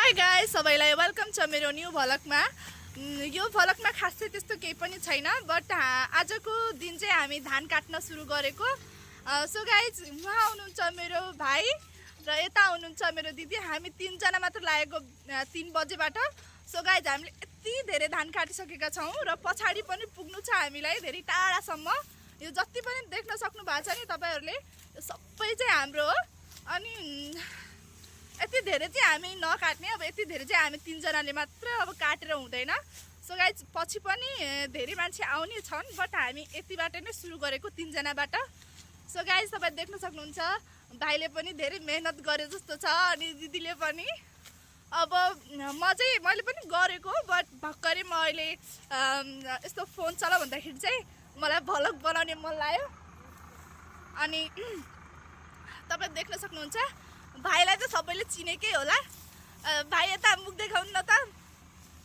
High guys, सबैलाई welcome छ मेरो न्यू भ्लगमा। यो भ्लगमा खासै त्यस्तो केही पनि छैन, बट आजको दिन चाहिँ हामी धान काट्न सुरु गरेको। सो गाइस, उहाँ हुनुहुन्छ मेरो भाइ र यता हुनुहुन्छ मेरो दिदी। हामी तीनजना मात्र लागेको 3 बजेबाट। सो गाइस, हामीले यति धेरै धान काटिसकेका छौँ र पछाडि पनि पुग्नु छ हामीलाई धेरै टाढासम्म। यो जति पनि देख्न सक्नु भएको छ नि तपाईहरुले, यो सबै चाहिँ हाम्रो हो। अनि यति धेरै चाहिँ हामी नकाट्ने, अब यति धेरै चाहिँ हामी 3 जनाले मात्र अब काटेर हुँदैन। सो गाइस, पछि पनि धेरै मान्छे आउने छन्, बट हामी यतिबाट नै सुरु गरेको 3 जनाबाट। सो गाइस, तपाईँ देख्न सक्नुहुन्छ भाइले पनि धेरै मेहनत गरे जस्तो छ, अनि दिदीले पनि। अब मैले पनि गरेको, बट भर्खरै म अहिले यस्तो फोन चला भन्दाखेरि चाहिँ मलाई भ्लग बनाउने मन लाग्यो। अनि तपाईँ देख्न सक्नुहुन्छ भाइलाई त सबैले चिनेकै होला। भाइ यता मुख देखाउनु न त।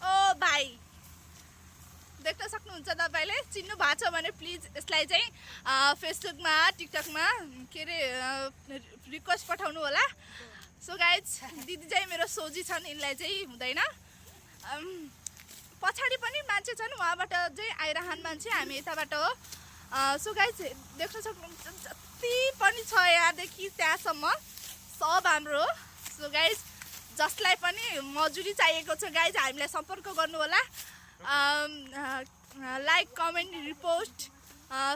ओ भाइ, देख्न सक्नुहुन्छ, तपाईँले चिन्नु भएको छ भने प्लिज यसलाई चाहिँ फेसबुकमा टिकटकमा के अरे रिक्वेस्ट पठाउनु होला। सो गाइज, दिदी चाहिँ मेरो सोझी छन्, यिनलाई चाहिँ हुँदैन। पछाडि पनि मान्छे छन्, उहाँबाट चाहिँ आइरहन् मान्छे, हामी यताबाट हो। सो गाइज, देख्न सक्नुहुन्छ जति पनि छ यहाँदेखि त्यहाँसम्म सब हाम्रो। सो गाइज, जसलाई पनि मजुरी चाहिएको छ गाइज, हामीलाई सम्पर्क गर्नु होला। लाइक, कमेन्ट, रिपोस्ट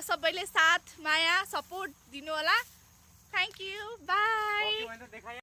सबैले साथ माया सपोर्ट दिनु होला। Thank you, by.